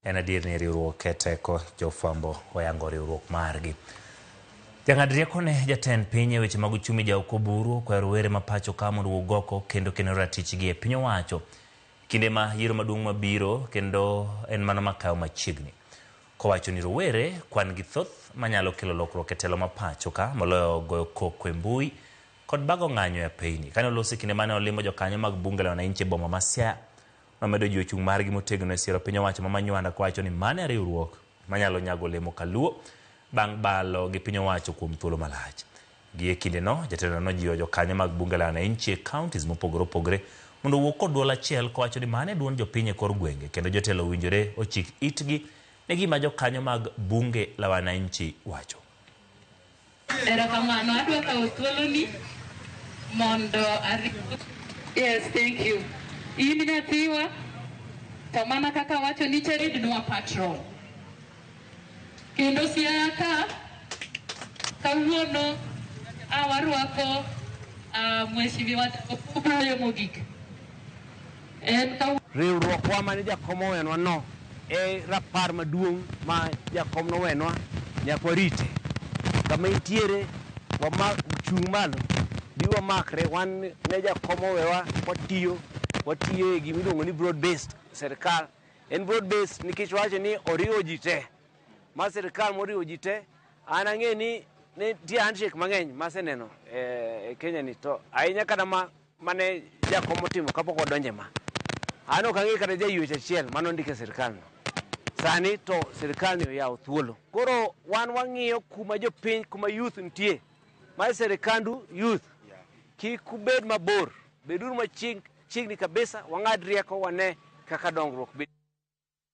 En adier ni riwruok e teko, jofwambo oyango riwruok margi. Jang'ad rieko ne jatend piny e weche mag uchumi Jaoko Oburu okwayo rowere ma pacho ka mondo owuog oko kendo keno ratichgi e piny owacho kinde ma yiero maduong' mabiro kendo en mano makayo machiegni. Kowacho ni rowere kwan gi thoth manyalo kelo lokruok e telo ma pacho ka moloyo goyo koko e mbui kod bago ng'anyo e apeyni. Kane oloso e kinde mane olimo jokanyo mag bunge la wananchi e boma ma Siaya, nomedo jiwo chung' margi motegno e siro piny owacho ma Manywanda kowacho ni mano e riwruok manyalo nyago olemo kaluo bang' balo gi piny owacho kuom thuolo malach. Gi e kindeno, jatelono nojiwo jokanyo mag bunge la wananchi e counties mopogore opogore mondo owuo kod duol achiel kowacho ni mano e duond jopiny e kor gwenge kendo jotelo owinjore ochik itgi ne gima jokanyo mag bunge la wananchi wacho. Erokamano, adwa kawo thuoloni mondo ari. Yes, thank you. In nyathiwa, to mana kaka wacho ni cheridnwa patron. Kendo Siaya ka, kawuono a warwako mheshimiwa Obuoyo mogik. En kawuono. Riwruokwa mane jakom owenwa no e rapar maduong' ma jakom nowenwa nyaka warite. Kama intiere wama chung' malo bi wamakre wan ne jakom owewa watiyo watiyo e gima iluongo ni broad based sirkal. En broad based nikech wawacho ni oriwo ji te. Ma sirkal moriwo ji te. An ang'e ni nitie handshake mang'eny maseneno e Kenya ni to ahinya kata ma mane jakom otimo kapok wadonje ma. An ok ang'e kata jaywech achiel mane ondik e sirkal no. Sani to sirkal ni oyawo thuolo. Koro wan wang'iyo kuma jopiny, kuma youth nitie. Ma sirikandu youth. Kik ubed mabor. Beduru machiegni kabisa, wang'ad rieko wane kaka dongruok bedo.